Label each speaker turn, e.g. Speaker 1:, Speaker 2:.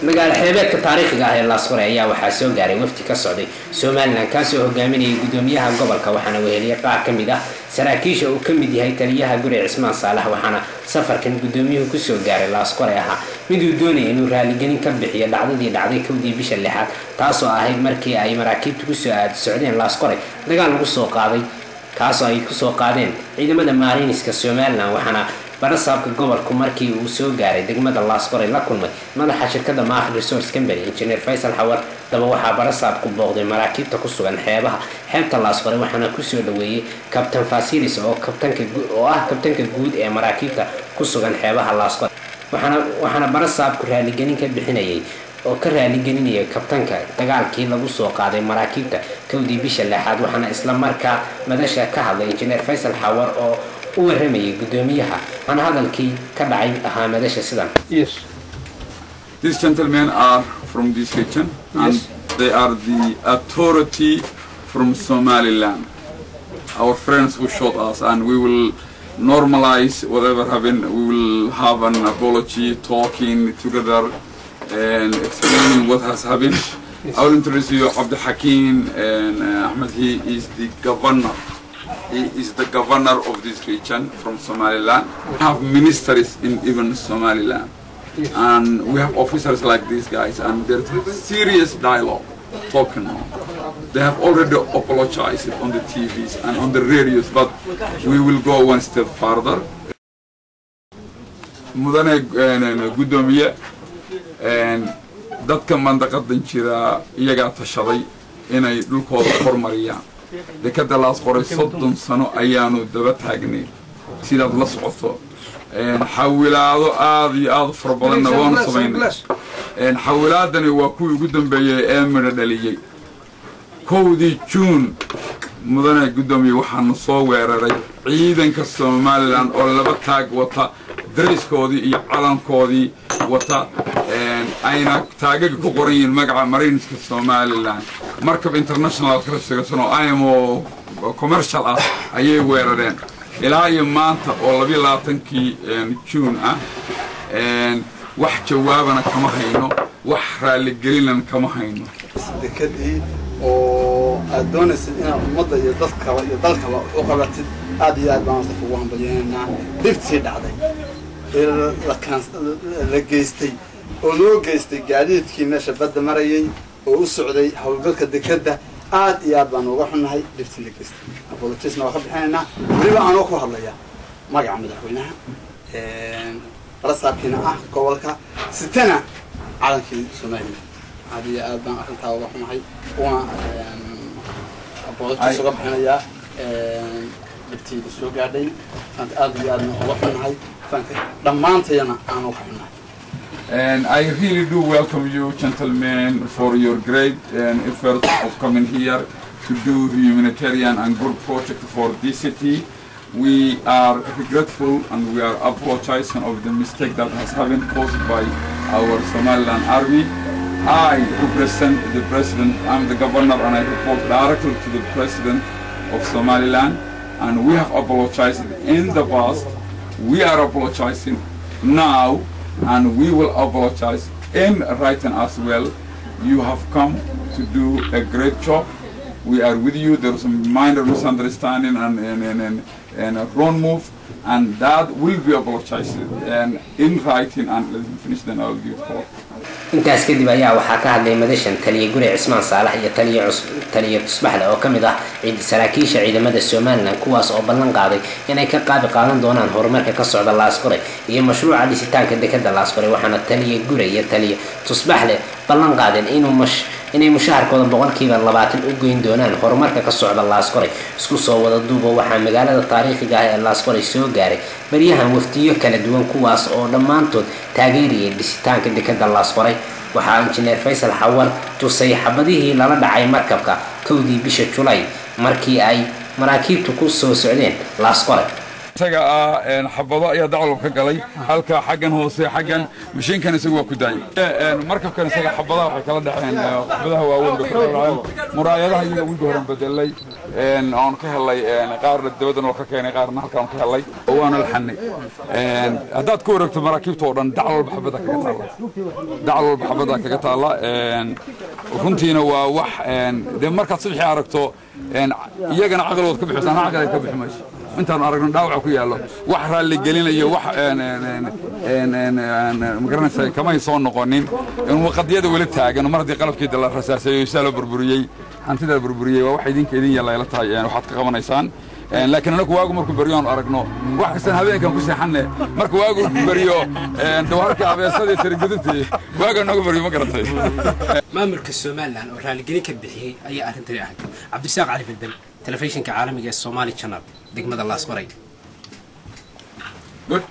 Speaker 1: Magaalo xeebeedka taariikhiga ah ee Laasqoray ayaa waxaa soo gaaray wafdi ka socday Somaliland, kaasoo hogaaminayay gudoomiyaha gobolka, waxaana weheliyay qaar ka mid ah saraakiisha uu ka mid yahay taliyaha Guri Cismaan Saalax. Waxaana safarkan gudoomiyuhu kusoo gaaray Laasqoray ahaa mid uu doonayay inuu raaligelin ka bixiyo dhacdadii dhacday 1-dii bisha lixaad, taasoo ahayd markii ay maraakiibtu kusoo aad socdeen Laasqoray dagaal lagu soo qaaday, kaasoo ay kusoo qaadeen ciidamada maariiniska Somaliland. Waxaana barasaabka gobolku markii uu soo gaaray degmada Laasqoray la kulmay madaxa shirkadda Maakhir Resource Company, Engineer Faysal Xawar. Daba waxaa barasaabku booqday maraakiibta ku sugan xeebaha xeebta Laasqoray, waxaana kusoo dhaweeyey Kabtan Fasilis oo kabtanka oo ah kabtanka guud ee maraakiibta ku sugan xeebaha Laasqoray. Waxaana barasaabku raaligelin ka bixinayay oo ka raaligelinayay kabtanka dagaalkii lagu soo qaaday maraakiibta 1-dii bisha lixaad. Waxaana isla markaa madasha ka hadlay Injineer Faysal Xawar oo u waramayay gudoomiyaha, waxaana hadalkii ka dhacay ahaa madasha sidan.
Speaker 2: Yes.
Speaker 3: These gentlemen are from this region and they are the authority from Somaliland. Our friends who shot us, and we will normalize whatever happened. We will have an apology, talking together and explaining what has happened. I will introduce you Abdul Hakim and Ahmed. He is the governor. He is the governor of this region from Somaliland. We have ministers in even Somaliland. And we have officers like these guys, and there's serious dialogue talking on. They have already apologized on the TVs and on the radios, but we will go one step further. Mudane gudoomiye, dadka mandaqadan jira iyagaa tashaday inay dhulkooda hormariyaan. Dekada Laasqoray 30 sano ayaanu daba taagnay, sidaad la socoto. Xawilaado aada iyo aada u fara badanna waanu samaynay. Xawilaadani waa kuwii ugu dambeeyey ee midho dhaliyey. 1-dii Juun, mudane guddoomiye, waxaanu soo weeraray ciidanka Somaliland oo laba taag wata, dariskoodii iyo calankoodii wata, ayna taagaga ku qoran yihiin magaca Mariinska Somaliland. Markab international kala sheegsan oo IMO commercial ah ayay weerareen. Ilaa iyo maanta oo 22-kii Juun ah wax jawaabana kama hayno, wax raaligelina kama hayno.
Speaker 2: Dekadii oo aad doonaysid inaad ummadda iyo dadkaba iyo dalkaba u qabatid, aad iyo aad baan horta kugu hambalyenaynaa. Dhibtii dhacday ee la geystay oo loo geystay gaadiidkii meesha badda marayay oo u socday howlgalka dekadda, aad iyo aad baan uga xunnahay dhibtii la geystay. Apologies-na waa ka bixinaynaa. Weliba anoo ku hadlaya magaca madaxweynaha, barasaabkiina ah gobolka, sitana calankii Somaliland, aad iyo aad baan arrintaa uga xumahay, una apologies uga bixinayaa dhibtiida soo gaadhay. Aad iyo aadna uga xunnahay, dhammaantayana aan uga xunnahay.
Speaker 3: And I really do welcome you, gentlemen, for your great effort of coming here to do humanitarian and good project for this city. We are regretful and we are apologizing of the mistake that has happened caused by our Somaliland army. I represent the president, I'm the governor, and I report directly to the president of Somaliland. And we have apologized in the past, we are apologizing now, and we will apologize in writing as well. You have come to do a great job. We are with you. There was a minor misunderstanding and a wrong move, and that will be apologized and in writing. And let me finish, then I will give floor.
Speaker 1: Intaas kadib ayaa waxaa ka hadlay madashan taliya Guri Cismaan Saalax iyo taliya Tusbaxle oo ka mid ah saraakiisha ciidamada Somaliland, kuwaas oo ballan qaaday inay ka qaabi qaadan doonaan horumarka ka socda Laasqoray iyo mashruuca dhisitaanka dekada Laasqoray. Waxaana taliya Gure iyo taliya Tusbaxle ballan qaadeen inay mushaharkooda 20% u goyn doonaan horumarka ka socda Laasqoray. Isku soo wada duubo, waxaa magaalada taariikhiga ah ee Laasqoray soo gaaray baryahan waftiyo kala duwan, kuwaas oo dhammaantood taageerayay dhisitaanka dekada Laasqoray. Waxaa Injineer Faysal Xawar tusay xabadihii lala dhacay markabka 1-dii bisha Julay markii ay maraakiibtu ku soo socdeen Laasqoray.
Speaker 3: Isaga ah xabado ayaa dacwalba ka galay halka, xaggan hoose, xaggan mashiinkan isagu waa ku daayay. Markabkan isaga xabadaha waxay kala dhaceen, xabadaha waaweyn bay kala dhaceen muraayadaha iyaga wiiga horan bedelay oon ka helay, qaarna dabaddan oo ka keenay, qaarna halkaan ka helay oo waana la xanay. Haddaad ku wareegto maraakiibta oo dhan, dacal walba xabada kaga taalla, dacal walba xabada kaga taalla. Runtiina waa wax dee markaad subaxii aragto iyagana caqligood ka bixi, ana caqliga ka bixi mayso intaanu aragno dhaawaca ku yaallo. Wax raalli gelinayo, wax magaranaysa kamay soo noqonin. Qadiyada weli taagan mar haddii qalabkii la rasaaseeyo, sidaa loo burburiyey, hantida la burburiyey, waa wax idinka idin yalla ila tahay waxaad ka qabanaysaan. Laakiin anagu waagu markuu beryo aanu aragno wax kastaan habeenkan ku seexanne. Marka waagu beryo dawarkii abeesadii tirigudubtii waaga nooga beryo, ma garatay?
Speaker 1: Maamulka Somaliland oo raaligelin ka bixiyey ayaa arrintani ahayd. Cabdirasaaq Cali Belbel, telefishinka caalamiga ee Somali Channel, degmada Laasqoray.
Speaker 3: Good.